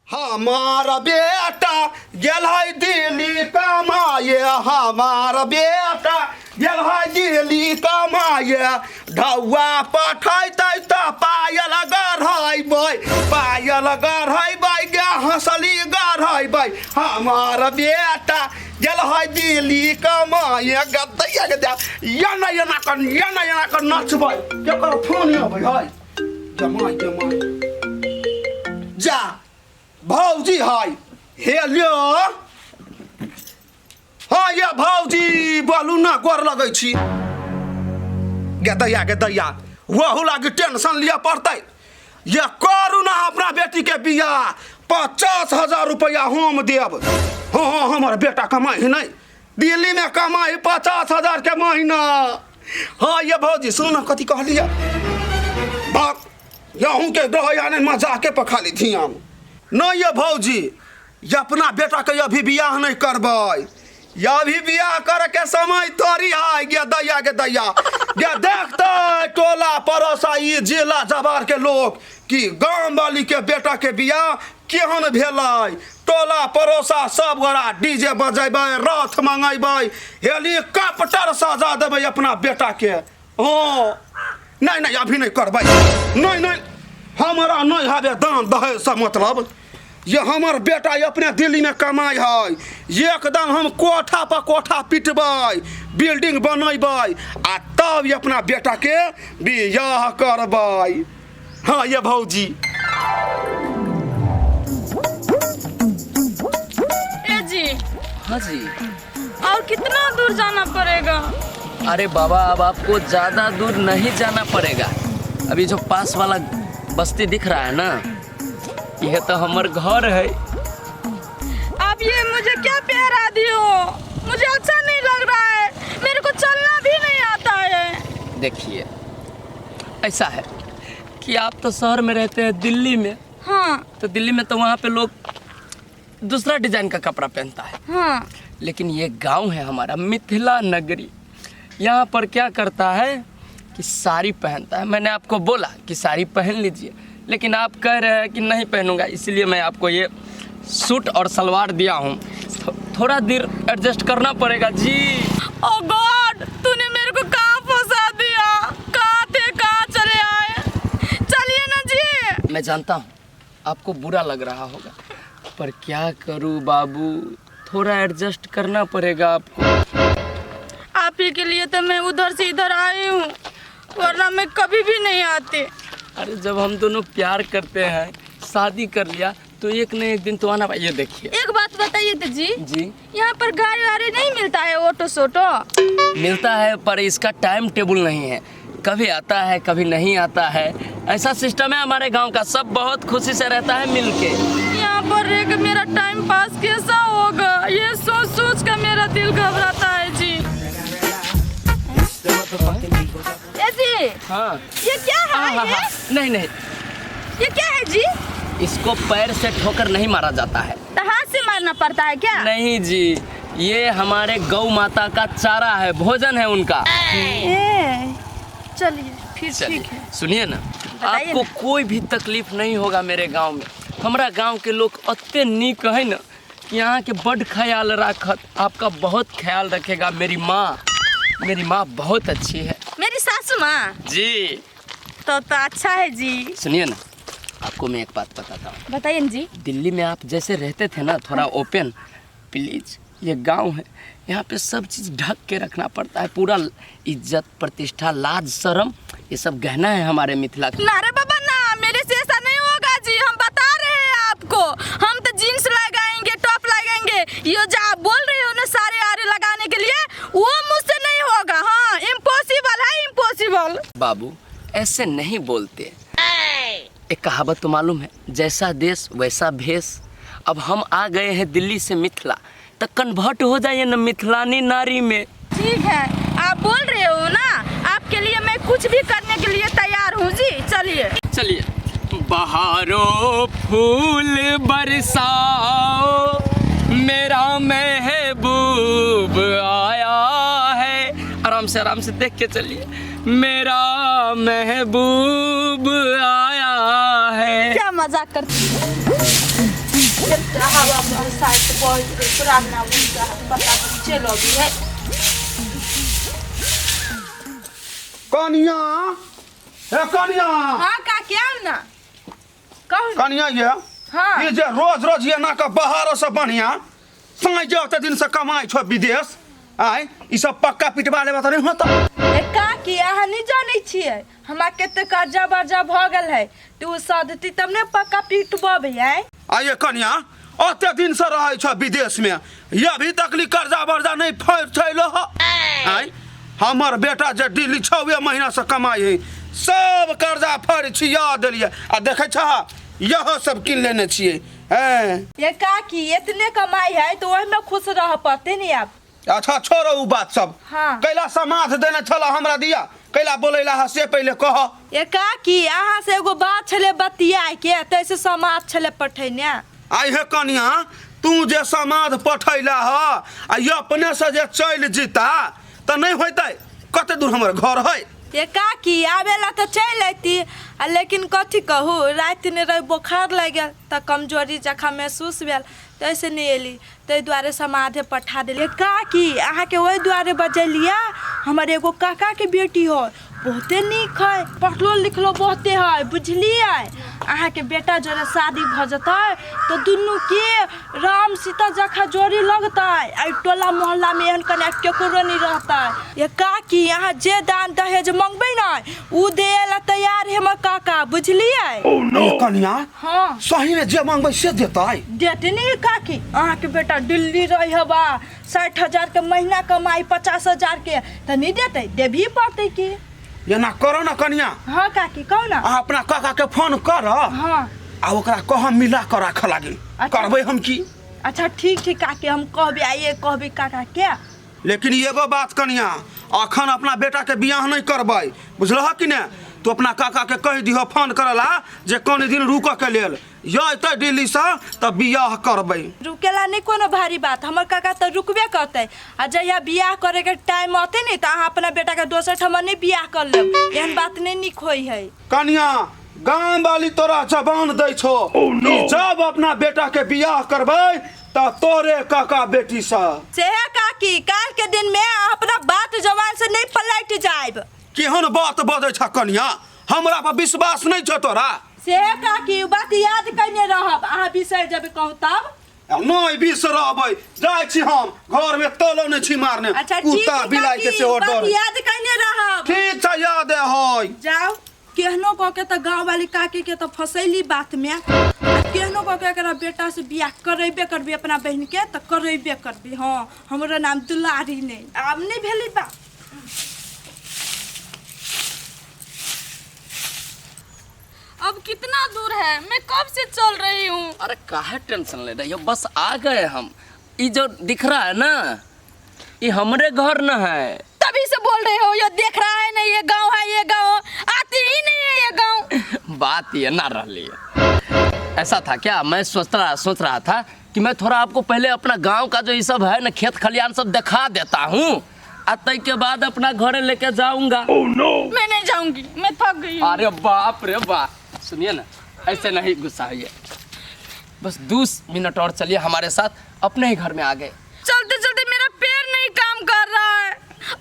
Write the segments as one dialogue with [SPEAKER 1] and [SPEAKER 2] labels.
[SPEAKER 1] हमार बेटा गेल है दिल्ली कमाए, हमार बेटा गेल है दिल्ली कमाए, ढौआ पठैतै तऽ पायल गढ़ैबै, पायल गढ़ैबै गे हँसली गढ़ैबै, हमार बेटा गेल है दिल्ली कमाए। गदैया के दे एना एना कर, एना एना कर नचबै। केकर फोन अबै है? जमाई जमाई जा भौजी है। हेलो, हाँ ये भौजी बोलू ना, गोर लगै छी। गे दैया गे दैया, वहू लागी टेंशन लिअ पड़तै। ये करू ना अपना बेटी के बियाह, 50,000 रुपया हम देब। हाँ हाँ, हमर बेटा कमाइ है नहीं, दिल्ली में कमाई 50,000 के महीना। हाँ ये भौजी सुनू ना, कथी कहलिए बाप यहूँ के रह नहीं मजाके पर खाली धियान नहीं। ये भौजी ये अपना बेटा के अभी बियाह नहीं करबै, ये अभी बियाह करे के समय थोड़ी है। ये दैया के दैया ये देखते टोला पड़ोसा ई जिला जवार के लोग कि गांव वाली के बेटा के बियाह केहन भेलै। टोला पड़ोसा सब गोरा डीजे बजेबै, रथ मंगेबै, हेलीकॉप्टर सजा देबै अपना बेटा के। हाँ नहीं नहीं अभी नहीं करबै, नहीं नहीं हमरा नहीं हवे दान दहेज से मतलब। ये हमर बेटा अपने दिल्ली में कमाई है, एकदम हम कोठा पर कोठा पिटबै, बिल्डिंग बनेबै आ तब ये अपना बेटा के बियाह करबै। हाँ ये भौजी।
[SPEAKER 2] ए जी।
[SPEAKER 3] हाँ जी।
[SPEAKER 2] और कितना दूर जाना पड़ेगा?
[SPEAKER 3] अरे बाबा अब आपको ज़्यादा दूर नहीं जाना पड़ेगा। अभी जो पास वाला बस्ती दिख रहा है ना, यह तो हमार घर है।
[SPEAKER 2] आप ये मुझे क्या पहरा दिए हो, मुझे अच्छा नहीं लग रहा है, मेरे को चलना भी नहीं आता है।
[SPEAKER 3] देखिए ऐसा है कि आप तो शहर में रहते हैं दिल्ली में।
[SPEAKER 2] हाँ।
[SPEAKER 3] तो दिल्ली में तो वहाँ पे लोग दूसरा डिजाइन का कपड़ा पहनता है।
[SPEAKER 2] हाँ।
[SPEAKER 3] लेकिन ये गांव है हमारा मिथिला नगरी, यहाँ पर क्या करता है कि साड़ी पहनता है। मैंने आपको बोला कि साड़ी पहन लीजिए, लेकिन आप कह रहे हैं कि नहीं पहनूंगा, इसलिए मैं आपको ये सूट और सलवार दिया हूँ। थोड़ा देर एडजस्ट करना पड़ेगा जी।
[SPEAKER 2] ओ गॉड, तूने मेरे को कहाँ फंसा दिया, कहाँ थे कहाँ चले आए। चलिए ना जी।
[SPEAKER 3] मैं जानता हूँ आपको बुरा लग रहा होगा, पर क्या करूँ बाबू, थोड़ा एडजस्ट करना पड़ेगा आपको।
[SPEAKER 2] आप ही के लिए तो मैं उधर से इधर आई हूँ, वरना मैं कभी भी नहीं आती।
[SPEAKER 3] अरे जब हम दोनों प्यार करते हैं, शादी कर लिया तो एक न एक दिन तो आना। ये देखिए
[SPEAKER 2] एक बात बताइए तो जी।
[SPEAKER 3] जी।
[SPEAKER 2] यहाँ पर गाड़ी वाड़ी नहीं मिलता है, ऑटो सोटो?
[SPEAKER 3] मिलता है पर इसका टाइम टेबल नहीं है, कभी आता है कभी नहीं आता है, ऐसा सिस्टम है हमारे गांव का। सब बहुत खुशी से रहता है मिलके।
[SPEAKER 2] यहाँ पर एक मेरा टाइम पास कैसा होगा, ये सोच सोच कर मेरा दिल घबराता है जी। ए जी।
[SPEAKER 3] हाँ।
[SPEAKER 2] ये क्या है?
[SPEAKER 3] हाँ, हाँ,
[SPEAKER 2] ये?
[SPEAKER 3] हाँ। नहीं नहीं।
[SPEAKER 2] ये क्या है जी?
[SPEAKER 3] इसको पैर से ठोकर नहीं मारा जाता है।
[SPEAKER 2] तो हाथ से मारना पड़ता है क्या?
[SPEAKER 3] नहीं जी, ये हमारे गौ माता का चारा है, भोजन है उनका।
[SPEAKER 2] ए, चलिए फिर
[SPEAKER 3] चलिए
[SPEAKER 2] ठीक है।
[SPEAKER 3] सुनिए ना,
[SPEAKER 2] बताइए
[SPEAKER 3] आपको
[SPEAKER 2] ना।
[SPEAKER 3] कोई भी तकलीफ नहीं होगा मेरे गांव में। हमारा गांव के लोग अत्ते नीक है ना कि यहाँ के बड़ ख्याल राखत, आपका बहुत ख्याल रखेगा। मेरी माँ, मेरी माँ बहुत अच्छी है।
[SPEAKER 2] मेरी सासू माँ?
[SPEAKER 3] जी।
[SPEAKER 2] तो अच्छा है जी।
[SPEAKER 3] सुनिए ना, आपको मैं एक बात बताता हूँ।
[SPEAKER 2] बताइए ना जी।
[SPEAKER 3] दिल्ली में आप जैसे रहते थे ना, थोड़ा ओपन, प्लीज, ये गांव है, यहाँ पे सब चीज़ ढक के रखना पड़ता है, पूरा इज्जत प्रतिष्ठा लाज शर्म ये सब गहना है हमारे मिथिला का।
[SPEAKER 2] ना रे बाबा ना, मेरे से ऐसा नहीं होगा जी, हम बता रहे हैं आपको। हम तो जीन्स लगाएंगे, टॉप लगाएंगे, ये जो आप बोल रहे हो ना सारे आरे लगाने के लिए, वो मुझसे नहीं होगा। हाँ इम्पॉसिबल है, इम्पॉसिबल।
[SPEAKER 3] बाबू ऐसे नहीं बोलते। एक कहावत तो मालूम है, जैसा देश वैसा भेष। अब हम आ गए हैं दिल्ली से मिथिला, तो कन्वर्ट हो जाइए ना मिथिलानी नारी में।
[SPEAKER 2] ठीक है, आप बोल रहे हो ना, आपके लिए मैं कुछ भी करने के लिए तैयार हूँ जी। चलिए
[SPEAKER 3] चलिए। बहारो फूल बरसाओ, मेरा महबूब आया है। आराम से आराम से देख के चलिए, मेरा महबूब आया है।
[SPEAKER 2] क्या मजाक करती। एते हवा बरसाइत बहैत रहै पूरा अंगना उड़ि पता चलि अबै है।
[SPEAKER 1] कनिया, हे कनिया।
[SPEAKER 2] हाँ काकी, आउ ना, कहू।
[SPEAKER 1] कनिया ये
[SPEAKER 2] हाँ।
[SPEAKER 1] ई जे रोज रोज ये ना के बाहर से बढ़िया साँझ जे ओते दिन से कमाई छो विदेश आय, ई सब पक्का पिटवा लेबा त नहीं होता।
[SPEAKER 2] ए काकी, अहाँ नहि जानै छियै हमरा कते कर्जा वर्जा भऽ गेल है, तऽ ओ सधती तब ने पक्का पिटबबै आय।
[SPEAKER 1] आ ये कनिया, ओते दिन से रहै छो विदेश में, ये अभी तक ली कर्जा वर्जा नहीं फैर छैलो ह। आय हमर बेटा जे दिल्ली 6 महीना से कमाई है, सब कर्जा फर छिया देलिए आ देखै छह यह सब कीन लेने छियै हैं।
[SPEAKER 2] ये काकी, इतने कमाई है तो ओहिमे खुश रह पड़ते नहीं आप।
[SPEAKER 1] अच्छा छोड़ो उ बात सब।
[SPEAKER 2] हाँ।
[SPEAKER 1] कैला समाध देने छल हमरा दिया, कैला बोलैला हा से पहिले कह।
[SPEAKER 2] ये काकी, अहाँ से एगो बात छले बतियाए के, तैसे समाज छले पठैने।
[SPEAKER 1] आइ हे कनिया, तू जे समाध पठैला ह आ ई अपने से जे चलि जीता तऽ नहि होइतै? कते दूर हमर घर है।
[SPEAKER 2] ये काकी, आबेला तऽ चलि अयती आ लेकिन कथी कहू, राति ने रही बोखार लागि गेल तऽ कमजोरी जकाँ महसूस भेल, ताहिसँ नहि एली, ताहि दुआरे समाधे पठा देलियै। काकी, अहाँके ओहि दुआरे बजेलियै, हमर एगो काकाके बेटी है, बहुते नीक है, पढ़लो लिखलो बहुते है, बुझलियै? अहाँके बेटा जोरे शादी भऽ जेतै तऽ दुनूके राम सीता जकाँ जोड़ी लगतै। एहि टोला मोहल्लामे एहन कन्या केकरो नहि रहतै। ये काकी, अहाँ जे दान दहेज मंगबै ने, ओ दै लए तैयार है हमर काका, बुझलियै?
[SPEAKER 1] ये कनिया,
[SPEAKER 2] हाँ।
[SPEAKER 1] सही में जे मांगबै से देतै?
[SPEAKER 2] देते नहीं काकी, अहाँके बेटा दिल्ली रही हवा, 60,000 के महीना कमाई, 50,000 के तऽ नहीं देतै? देबही पड़तै की।
[SPEAKER 1] एना करो ना कनिया।
[SPEAKER 2] हाँ काकी, कहू ना।
[SPEAKER 1] अहाँ अपना काका के फोन कर
[SPEAKER 2] हाँ।
[SPEAKER 1] आ ओकरा कह मिला कर राख लागी।
[SPEAKER 2] अच्छा।
[SPEAKER 1] करबै हम की।
[SPEAKER 2] अच्छा ठीक ठीक काकी, हम कहबै, आइए कहबै काका के।
[SPEAKER 1] लेकिन एगो बात कनिया, अखन अपना बेटा के बियाह नहीं करबै, बुझलह कि ने? तू अपना काका के कहि दिह फोन करला जे कनि दिन रुकऽ के लेल, य अयतै दिल्ली से तऽ बियाह करबै।
[SPEAKER 2] रुकेला नहीं कोनो भारी बात, हमर काका तऽ रुकबे करतै आ जहिया बियाह करे के टाइम अतै ने तऽ अहाँ अपना बेटा के दोसर ठमा नहीं बियाह कर लेब, एहन बात नहीं नीक होइ है।
[SPEAKER 1] कनिया, गाम वाली तोरा जबान दै छो कि जब अपना बेटा के बियाह करबै तऽ तोरे काका बेटी से।
[SPEAKER 2] सेहे काकी, काल्हि के दिन में अहाँ अपना बात जबान से नहीं पलट जायब।
[SPEAKER 1] केहन बात बजै छ कनिया, हमरा पर विश्वास नहीं छौ तोरा?
[SPEAKER 2] से काकी, उ बात याद कने रहब, अहाँ बिसरि जेबै कहूँ तब।
[SPEAKER 1] नहि बिसरबै, जाइ छी हम घर में तलो नहि छी मारने।
[SPEAKER 2] अच्छा ठीक
[SPEAKER 1] कुत्ता
[SPEAKER 2] है
[SPEAKER 1] बिलाइ के
[SPEAKER 2] काकी,
[SPEAKER 1] सेहो
[SPEAKER 2] उ बात
[SPEAKER 1] डर।
[SPEAKER 2] याद कने रहब।
[SPEAKER 1] ठीक छै, याद है।
[SPEAKER 2] जाओ, केहनो कऽ के तऽ गाँव वाली काकी के तऽ फसैली बात में, आ केहनो कऽ के एकरा बेटा से बियाह करेबे करबी, अपना बहिन के तऽ करेबे करबी। हाँ, हमरो नाम दुलारी नहीं, आब नहीं भेली बात। अब कितना दूर है? मैं कब से चल रही हूँ।
[SPEAKER 3] अरे काहे टेंशन ले रही हो, बस आ गए हम। ये जो दिख रहा है ना, ये हमरे घर न है।
[SPEAKER 2] तभी से बोल रहे हो ये देख रहा है ना, ये गांव है, ये गांव आते ही नहीं है ये गांव।
[SPEAKER 3] बात ये ना रही है, ऐसा था क्या, मैं सोच रहा था कि मैं थोड़ा आपको पहले अपना गांव का जो ये सब है ना, खेत खलियान सब दिखा देता हूँ, आ तई के बाद अपना घरे लेके जाऊंगा।
[SPEAKER 2] मैं नहीं जाऊंगी, मैं थक गई हूँ।
[SPEAKER 3] अरे बाप रे बाप, सुनिए ना, ऐसे नहीं गुस्सा होइए, बस 2 मिनट और चलिए हमारे साथ, अपने ही घर में आ गए।
[SPEAKER 2] चलते चलते मेरा पैर नहीं काम कर रहा है,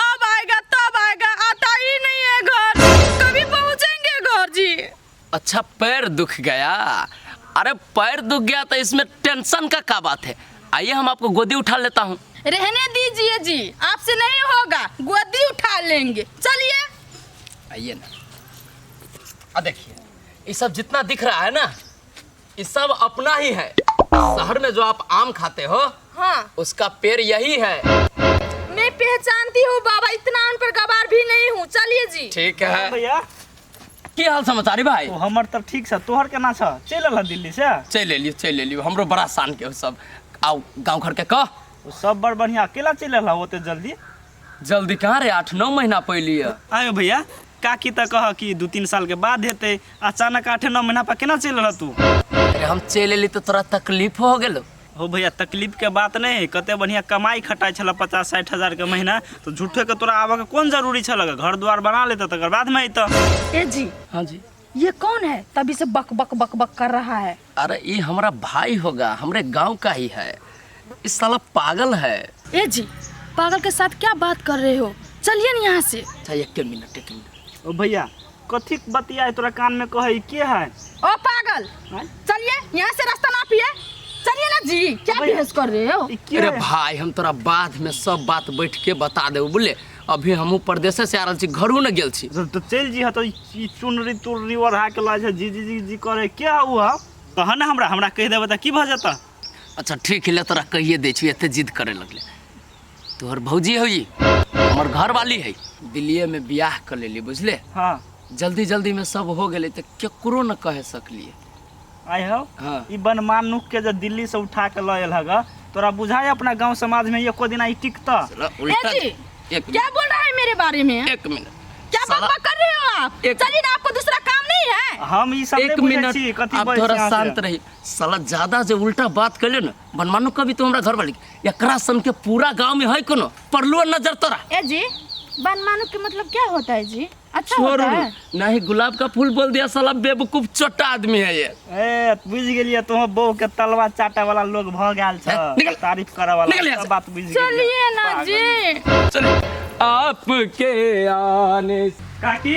[SPEAKER 2] अब आएगा तब आएगा, आता ही नहीं है घर, कभी पहुंचेंगे घर जी?
[SPEAKER 3] अच्छा पैर दुख गया? अरे पैर दुख गया तो इसमें टेंशन का क्या बात है, आइए हम आपको गोदी उठा लेता हूँ।
[SPEAKER 2] रहने दीजिए जी, आपसे नहीं होगा, गोदी उठा लेंगे, चलिए।
[SPEAKER 3] आइए ना, आ देखिए ये सब जितना दिख रहा है ना, ये सब अपना ही है। शहर में जो आप आम खाते हो,
[SPEAKER 2] हाँ,
[SPEAKER 3] उसका पेड़ यही है।
[SPEAKER 2] मैं पहचानती हूँ बाबा, इतना उन पर गवार भी नहीं हूँ, चलिए जी।
[SPEAKER 3] ठीक है
[SPEAKER 4] भैया।
[SPEAKER 3] की हाल समाचार है भाई?
[SPEAKER 4] ओ हमर तऽ ठीक छ, तोहर केना छ? चलि एलहन दिल्ली से?
[SPEAKER 3] चलि एलियो, चलि एलियो, हमरो बड़ा शान के हो सब। आओ गाँव घर के कह।
[SPEAKER 4] ओ सब बड़ बढ़िया। अकेला चलि एलहन ओते जल्दी?
[SPEAKER 3] जल्दी कहाँ रे, 8-9 महीना पहले।
[SPEAKER 4] आयो भैया, काकी तऽ कह कि 2-3 साल के बाद हेतै, अचानक 8-9 महीना पर केना चलि एलह तू?
[SPEAKER 3] अरे हम चलि एली तऽ तोरा तकलीफ हो गेलो?
[SPEAKER 4] हो भैया, तकलीफ के बात नहीं है, कते बढ़िया कमाई खटाई छल 50-60 हजार के महीना, तो झूठे के तोरा आबऽ के कोन जरूरी छल? घर द्वार बना लेता तकर बाद में अइतऽ।
[SPEAKER 2] ए जी।
[SPEAKER 3] हाँ जी।
[SPEAKER 2] ये कौन है तभी से बक बक बक बक कर रहा है?
[SPEAKER 3] अरे ये हमारा भाई होगा, हमरे गांव का ही है। इस साला पागल है।
[SPEAKER 2] ए जी, पागल के साथ क्या बात कर रहे हो? चलिए ना यहाँ से।
[SPEAKER 3] अच्छा एक मिनट, एक मिनट।
[SPEAKER 4] ओ भैया, कथी बतिया तोरा कान में कहै के है?
[SPEAKER 2] ओ पागल,
[SPEAKER 4] आँय?
[SPEAKER 2] चलिए यहाँ से, रास्ता ना पिए, चलिए ना जी, क्या
[SPEAKER 4] भैया।
[SPEAKER 2] बहस कर रहे हो?
[SPEAKER 4] ई के
[SPEAKER 3] अरे
[SPEAKER 4] है?
[SPEAKER 3] भाई, हम तोरा बाद में सब बात बैठ के बता देब, बुझले? अभी हमहूँ परदेसे से आ रहल छी, घरो न गेल छी।
[SPEAKER 4] तो चलि जी तो ई चुनरी तुनरी ओढ़ा के ला छै, जी जी जी जी करे के है उ? है कह ने हमरा, हमरा कहि देबै तऽ की भऽ जेतै?
[SPEAKER 3] अच्छा ठीक है, तोरा कहिए दै छी, एते जिद करे लगले। तोहर भौजी है, हमर घर वाली है, दिल्लीए में बियाह कर लेली, बुझले?
[SPEAKER 4] हाँ।
[SPEAKER 3] जल्दी जल्दी में सब हो गेलै तऽ केकरो न कहे सकलिए।
[SPEAKER 4] आइ हौ।
[SPEAKER 3] हाँ।
[SPEAKER 4] ई बनमानुख के जे दिल्ली से उठा के लऽ एल हग, तोरा बुझाय अपना गांव समाज में एको दिन ई टिकता?
[SPEAKER 3] साला उल्टा।
[SPEAKER 2] ए जी,
[SPEAKER 3] एक
[SPEAKER 2] क्या बोल रहा है मेरे बारे में?
[SPEAKER 3] एक मिनट।
[SPEAKER 2] क्या
[SPEAKER 3] साला-
[SPEAKER 2] बकबक कर रहे हो आप? चलिए ना, आपको दूसरा काम नहीं है?
[SPEAKER 4] हम ई सब
[SPEAKER 3] एक
[SPEAKER 4] नहि बुझै
[SPEAKER 3] मिनट,
[SPEAKER 4] छी कथी
[SPEAKER 3] आप
[SPEAKER 4] बजै
[SPEAKER 3] थोड़ा
[SPEAKER 4] छी अहाँ से।
[SPEAKER 3] शांत रही। साला ज्यादा जे उल्टा बात कैले न बनमानो कभी तो हमरा घर वाली एकरा सन के पूरा गांव में है कोनो पड़लू नजर तोरा?
[SPEAKER 2] ए जी, बनमानुक के मतलब क्या होता है जी? अच्छा
[SPEAKER 3] छोड़ू।
[SPEAKER 2] होता है?
[SPEAKER 3] नहीं, गुलाब का फूल बोल दिया। साला बेवकूफ चोटा आदमी है ये।
[SPEAKER 4] ए, बुझि गेलियै, तोहर बहू के तलवा चाटे वाला लोग भऽ गेल छ।
[SPEAKER 3] हे, निकल।
[SPEAKER 4] तारीफ करे वाला।
[SPEAKER 3] निकल यहाँ
[SPEAKER 4] सब
[SPEAKER 3] से।
[SPEAKER 4] बात बुझि गेलियै।
[SPEAKER 2] चलिए ना
[SPEAKER 4] पागल।
[SPEAKER 2] जी।
[SPEAKER 3] चलिए, आपके आने
[SPEAKER 4] काकी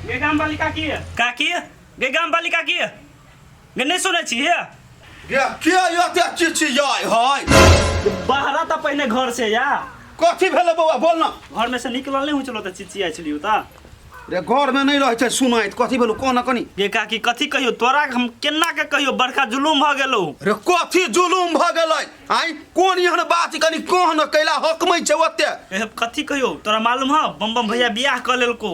[SPEAKER 4] गे, गाम वाली काकी, काकी गे, गाम वाली काकी गे, नहि सुनै छी हे?
[SPEAKER 1] गे, के एते चिचियाइ है?
[SPEAKER 4] बाहरा तऽ पहिने घर से या।
[SPEAKER 1] कथी भेलै बौआ, बोल ना।
[SPEAKER 4] घर में से निकलल नहि होइ छलो तऽ चिचियाइ छलियौ तऽ।
[SPEAKER 1] रे, घर में नहीं रहै छै सुनाइत, कथी भेलौ कह ना कनी।
[SPEAKER 4] गे काकी, कथी कहियौ तोरा, हम केना के कहियौ, बड़का जुलुम भऽ गेलौ।
[SPEAKER 1] रे, कथी जुलुम भऽ गेलै? आइ कोन एहन बात, कनी कह न, कैला हकमै छै ओते?
[SPEAKER 4] ए, कथी कहियौ तोरा, मालूम हौ बम बम भैया बियाह कऽ लेलकौ?